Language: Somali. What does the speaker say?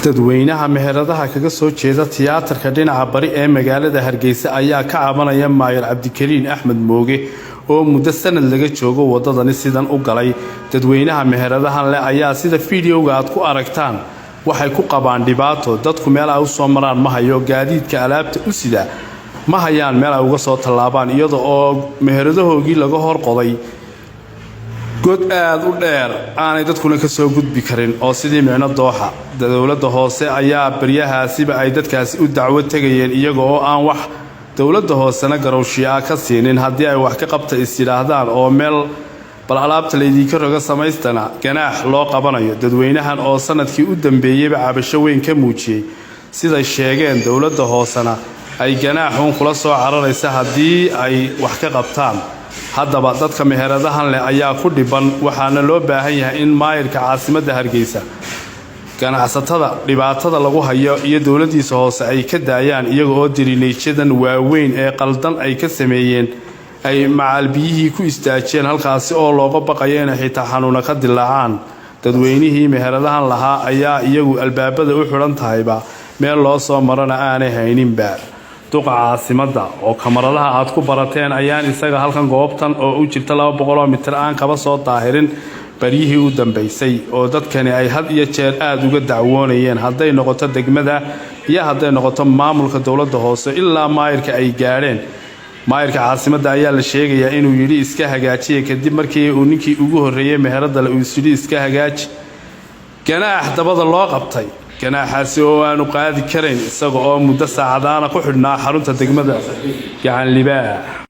Dadweynaha meheradaha kaga soo jeeda tiyaatarka dhinaca bari ee magaalada Hargeysa ayaa ka cabanaya Maayar Cabdikariin Axmed Mooge oo muddo sanad laga joogo wadadani sidan u galay. Dadweynaha meheradahan leh ayaa, sida fiidiyowga aad ku aragtaan, waxay ku qabaan dhibaato. Dadku meel ay u soo maraan ma hayo, gaadiidka alaabta u sida ma hayaan meel ay uga soo tallaabaan, iyada oo meheradahoogii laga hor qoday god aad u dheer aanay dadkuna ka soo gudbi karin oo sidii micno dooxa. Dowladda hoose ayaa baryahaasiba ay dadkaasi u dacwo tegayeen, iyaga oo aan wax dowladda hoosena garowshiya ka siinin. Haddii ay wax ka qabta is yidhaahdaan oo meel bal alaabta laydinka roga samaystana, ganaax loo qabanayo. Dadweynahan oo sanadkii u dambeeyeyba cabasho weyn ka muujiyey, siday sheegeen, dowladda hoosena ay ganaaxuun kula soo cararaysa haddii ay wax ka qabtaan. Haddaba dadka meheradahan leh ayaa ku dhiban, waxaana loo baahan yahay in maayirka caasimadda Hargeysa ganacsatada dhibaatada lagu hayo iyo dowladdiisa hoose ay ka daayaan, iyaga oo dirineejadan waaweyn ee qaldan ay ka sameeyeen ay macaalbiyihii ku istaajiyeen halkaasi, oo looga baqayo inay xitaa xanuuna ka dilaacaan. Dadweynihii meheradahan lahaa ayaa iyagu albaabada u xidhan tahayba, meel loo soo marana aanay hayninba. Duqa caasimadda oo kamaradaha aad ku barateen ayaan isaga halkan goobtan oo u jirta 200 mitir aan kaba soo daahirin baryihii u dambaysay, oo dadkani ay had iyo jeer aada uga dacwoonayeen, hadday noqoto degmada iyo hadday noqoto maamulka dowladda hoose, ilaa maayirka ay gaadheen. Maayirka caasimadda ayaa la sheegayaa inuu yidhi iska hagaajiya, kadib markii uu ninkii ugu horreeyey meheradale uu isyidhi iska hagaaji, ganaax dabada loo qabtay, ganaaxaasi oo aanu qaadi karayn, isaga oo muddo saacadaana ku xidhnaa xarunta degmada Gacanlibaax.